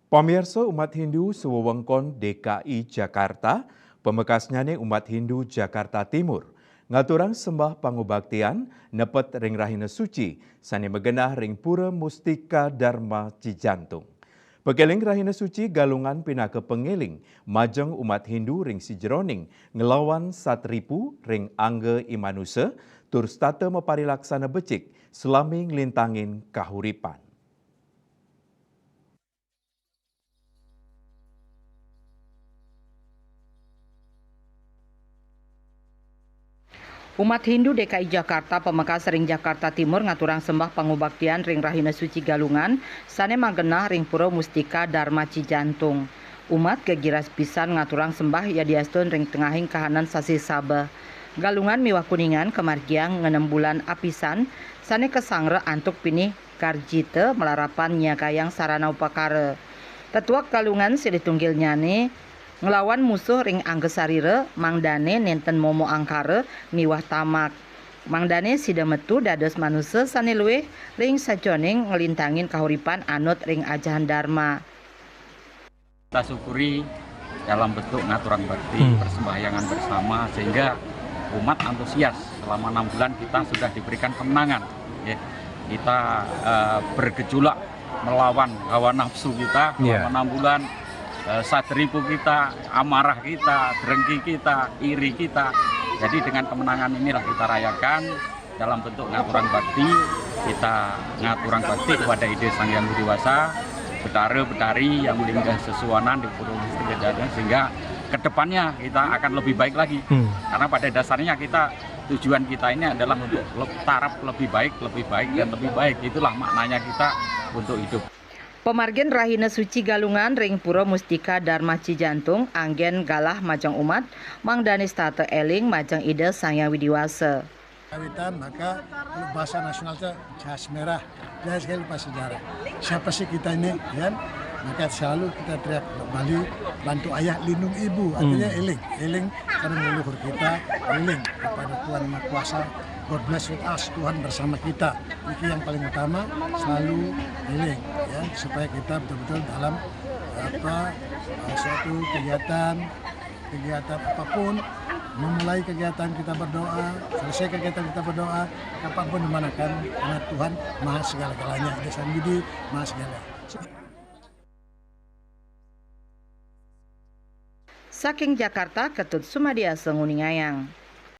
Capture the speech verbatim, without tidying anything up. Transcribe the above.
Pamirsa, umat Hindu sewewengkon D K I Jakarta, pamekasnyane umat Hindu Jakarta Timur, ngaturang sembah pangubaktian nepet ring rahina suci sane magenah ring Pura Mustika Dharma Cijantung. Pekeling rahina suci Galungan pinaka pengeling majeng umat Hindu ring sijeroning nglawan satripu ring angga imanusa tur setata maparilaksana becik salami nglintangin kahuripan. Umat Hindu D K I Jakarta pamekas ring Jakarta Timur ngaturang sembah pangubaktian ring rahina suci Galungan sane magenah ring Pura Mustika Dharma Cijantung. Umat gegiras pisan ngaturang sembah yadiastun ring tengahing kahanan sasih Saba. Galungan miwah Kuningan kamargiang ngenem bulan apisan sane kasanggra antuk pinih karjita malarapan nyagayang sarana upakara. Tetuek Galungan silih tunggilnyane nglawan musuh ring angga sarira, mangdane nenten momo angkara miwah tamak. Mangdane sida metu dados manusa sane luih ring sajeroning nglintangin kahuripan anut ring ajahan Dharma. Kita syukuri dalam bentuk ngaturang bakti, hmm, persembahyangan bersama, sehingga umat antusias. Selama enam bulan kita sudah diberikan kemenangan. Ya. Kita uh, bergejolak melawan hawa nafsu kita, ya, selama enam bulan, uh, satripu kita, amarah kita, drengki kita, iri kita. Jadi dengan kemenangan inilah kita rayakan dalam bentuk ngaturang bakti. Kita ngaturang bakti kepada Ida Sang Hyang Widi Wasa, betara betari yang linggah sesuhunan di Pura Mustika Jaya, sehingga kedepannya kita akan lebih baik lagi. Hmm. Karena pada dasarnya kita, tujuan kita ini adalah untuk taraf lebih baik, lebih baik, dan lebih baik. Itulah maknanya kita untuk hidup. Pamargin rahina suci Galungan ring Pura Mustika Dharma Cijantung anggen galah majeng umat, mangdane setata eling majeng Ida Sang Hyang Widi Wasa. Kawitan, maka kalau bahasa nasional itu jas merah. Saya sekali lupa sejarah. Siapa sih kita ini, kan? Maka selalu kita teriak Bali, bantu ayah, lindung ibu. Artinya, hmm, eling, eling karena leluhur kita, eling kepada Tuhan Yang Maha Kuasa. God bless with us, Tuhan bersama kita. Itu yang paling utama, selalu eling, ya, supaya kita betul-betul dalam apa, eh, suatu kegiatan, kegiatan apapun, memulai kegiatan kita berdoa, selesai kegiatan kita berdoa, kapanpun dimanakan, karena Tuhan Maha segala-galanya, Ida Sang Widi Maha segala. Saking Jakarta, Ketut Sumadia Senguningayang.